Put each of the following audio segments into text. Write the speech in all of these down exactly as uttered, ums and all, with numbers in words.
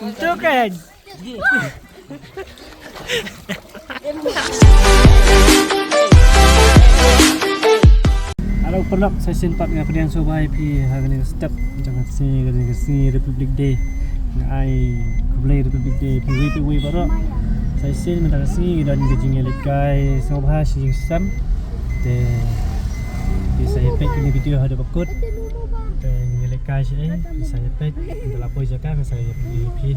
Ym tu kan. Hello paralok, sa shisien pat nga pdiang sngewbha ïa phi ha kane ka step jong ka sngi, kane ka sngi Republic Day. Nga ai khublei Republic Day ïa phi uwei pa uwei baroh. Sa shisien mynta ka sngi ngi don ka jingïalehkai sngewbha shi jingsem. Te phi sa ïa peit kane ka video haduh ba kut. Te ngi ïalehkai shi, eh, phi sa ïa peit. Mynta la poi jaka nga sa ïa peit ïa phi.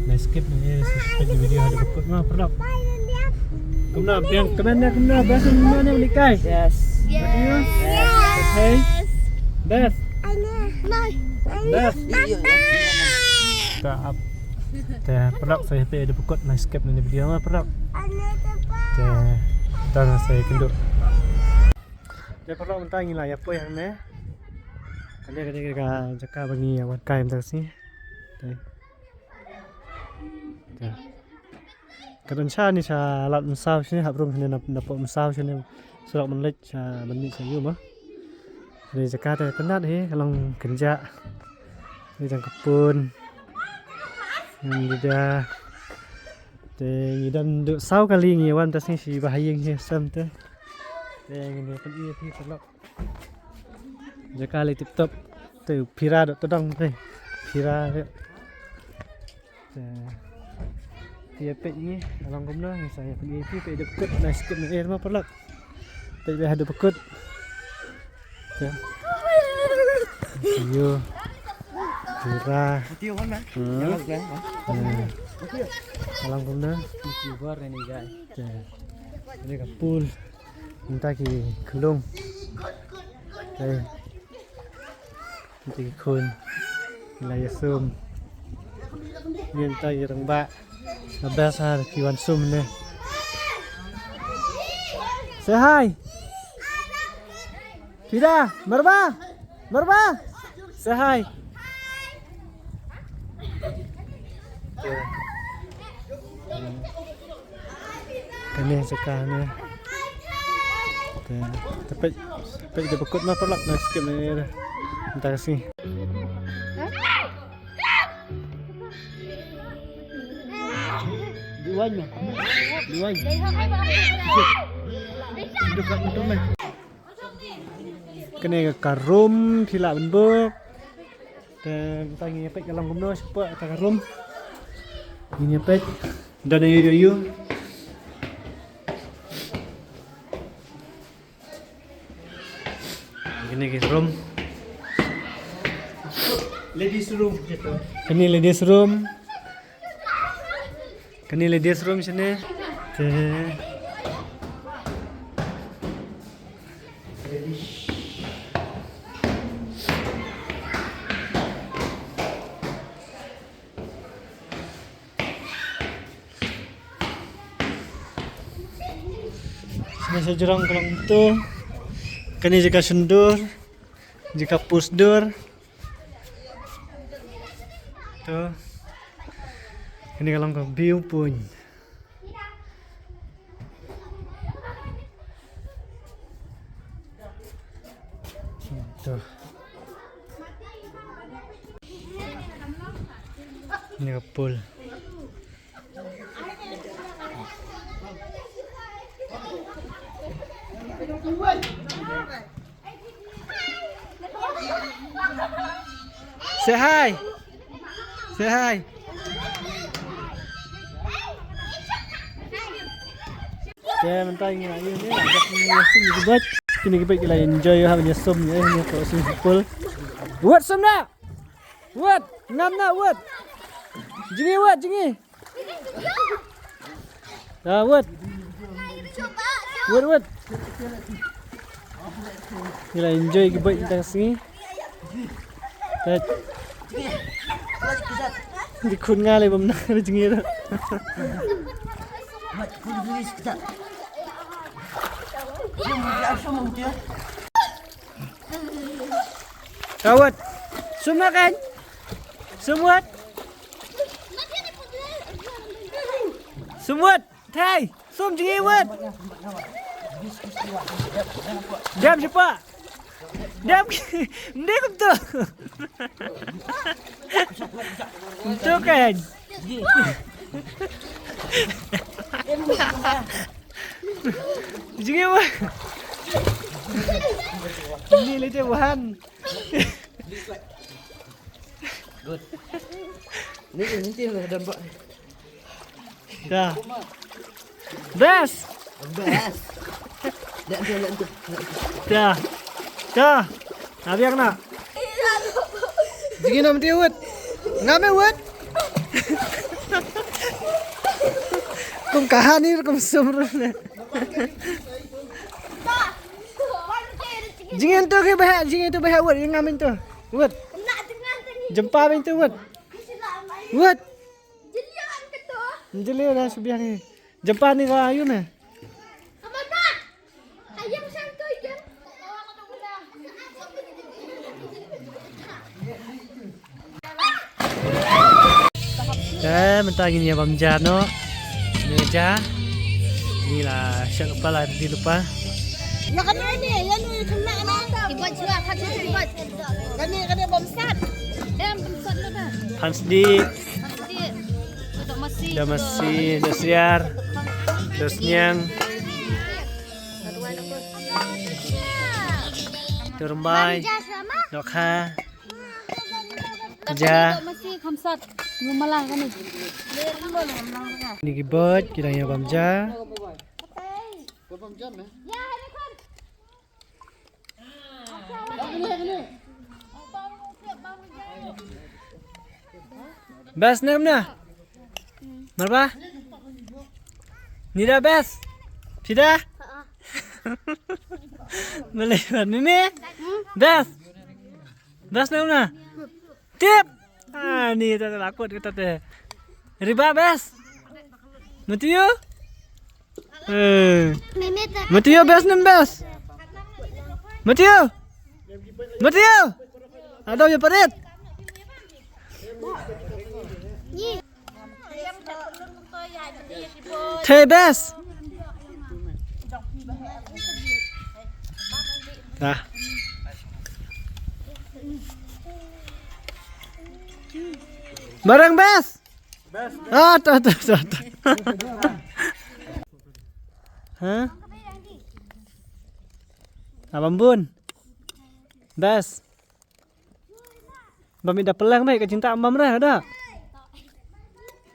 Nai skip, nai skip ïa ka video haduh ba kut, ma paralok. Kumno biang kmen ne, kumno best, kumno ne ïalehkai? Yes. Yes. Hey. Best. Best. Ka ap. Te paralok sa ïa peit haduh ba kut, nai skip ïa ka video, ma paralok. Te tang sa ïa kynduh. Te paralok mynta ngi la ïa poi hangne. Kane, kane ka jaka ba ngi ïa wan kai mynta ka sngi. Te. Te. Ka don shane sha lad Umsaw shane, hap rung hangne na, napoh Umsaw shane. Surok ban leit sha ban mih sha ïew mo. Kane jaka te tynat hi, ka long kynjah. Kane jong ka pun. Ngi da. Te ngi don duh saw kali ngi wan mynta ka sngi, shi ba ha ïing hi sem te. Te ngin ïa pyni ïa phi paralok. Jaka lei tip top. Te phira dok tdong te. Phira. Te. Te ïa peit ngi, ka long kumno, ngi sa ïa pyni ïa phi, peit dep kut, nai skip nai, eh, ma paralok. Peit beit haduh ba kut. Te. Ïa. Phira. Hmm. Ka long kumno. Te. Kane ka pool. Mynta ki khyllung. Te. Mynta ki khun. La ïa sum. Mynta ki rangbah. Ka best ha ki wan sum ne. Say hi. Pida, Marba. Marba. Say hi. Kane jaka ne. Te, te peit, peit da ba kut ma paralok, nai skip ne. Mynta ka sngi. Di wan ma. Di wan. Kane ka room phi lah ban book. Te mynta ngin ïa peit ka long kumno shapoh kata ka room. Ngin ïa peit. Don ïa ïa ïa. Kane ka room. Ladies room. Kane ladies room. Kane ladies room shane. Te. Shane sha jrong ka long to. Kane jaka shon dur. Jaka pus dur. To. Kane ka long ka view point. To. Kane ka pool. Say hi. Say hi. Te mynta ngi la ïoh ne, la dep ngi ïa sum ïa ki bait. Kine ki bait ki la enjoy ïa, ha ban ïa sum ïa, ïa ka swimming pool. Wat sum na. Wat, ngam na wat. Jngi wat, jngi. Ah, wat. Wat, wat. Ngi la enjoy ki bait tang sngi. Tat. Di khun nga le bam na di jngi. Ka wat. Sum na kan? Sum wat? Sum wat? Thai, sum jngi wat. Dam siapa? Dam. Mending kum tu. Tu kan. Jingim. Ini lagi Tuhan. Good. Ni ni ni dah buat. Dah. Best. Best. Lihat tu, lihat tu. Dah. Dah. Habis nak. Jingin nam tiwut. Ngam wut. Kum kahani kum sumrun. Jingin tu ke bahak, jingin tu bahak wut, ngam tu. Wut. Jempa bin tu wut. Wut. Jeli na subiang ni. Jempa ni ka ayu na. Eh, mynta ngin ïa bam ja noh. Ni ja. Ni la shah lypa la ready lypa. Ya kan ini, ya nu kena na. Ibat juga, kan ibat. Kani kani bam sat. Em, bam sat lu dah. Pan sdi. Pasti. Dok masi. Dok masi, dok siar. Dok sniang. Dok rymbai. Dok ha. Ja. Dok masi, kham sat. Ngumala kani. Ni ki bot, ki dang ïa bam ja. Best ne em na? Marba? Ni da best? Phi da? Malay ban mimi? Best? Best ne em na? Tip. Ah, ni ta la kut kata te. Riba best? Matthew? Eh. Mimi ta. Matthew best ne em best? Matthew? Matthew? Ada ya parit. Ni. Te best. Dah. Barang best. Ah, ta ta ta ta. Ha? Abang Bun. Best. Ba mi da pelang mai ka cinta mam rah da.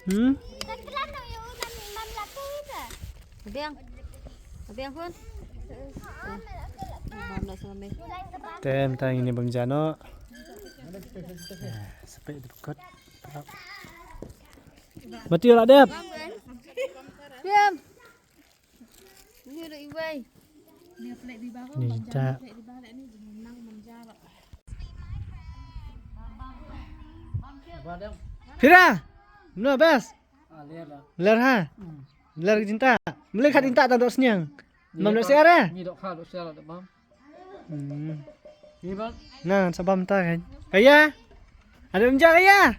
Hmm? Abiang. Abiang pun. Mam nak sama mi. Tem tang ini bang jano. Sepek dukut. Mati lah dep. Diam. Ni dah iwai. Ni tak. Pira? Mano best? Ler ha. Ler ka cinta. Mele khat cinta tang dok sniang. Mam dok siar eh. Ni dok kha dok siar dok mam. Hmm. Ni bang. Nah, sabam ta kan. Kaya. Ada menja kaya.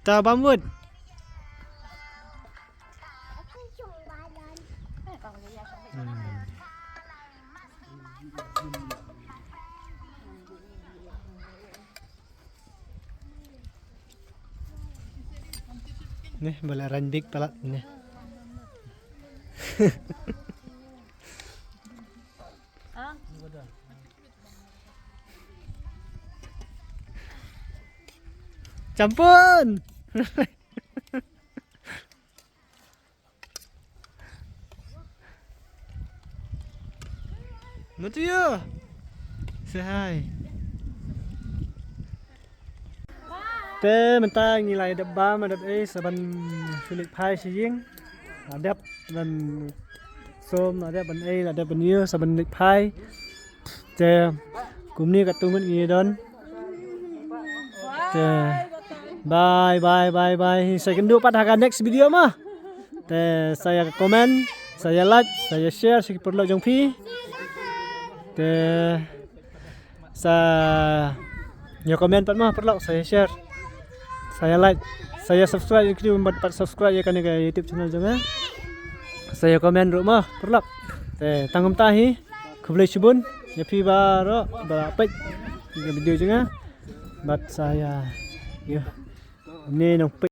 Ta bambut. Nih, bala randik palat nih. Campun. Matthew. Say hi. Te mynta ngi la dep bam dep ei sa ban shu leit phai sha ïing. La dep ban som, la dep ban ei, la dep ban ïoh sa ban leit phai. Te kumne katto ngut ngi don. Te bye bye bye bye. Sa ïakynduh pat ha ka next video mo. Te sa ïa comment, sa ïa like, sa ïa share sha ki paralok jong phi. Te sa ïa comment pat mo paralok, sa ïa share, sa ïa like, sa ïa subscribe ïa ki, pat subscribe ïa kane ka YouTube channel jong nga. Sa ïa comment ruh mo paralok. Te tang kumta hi, khublei shibun ïa phi baroh ba la peit ïa ka video jong nga. Bad sa ïa, ïa, ne nang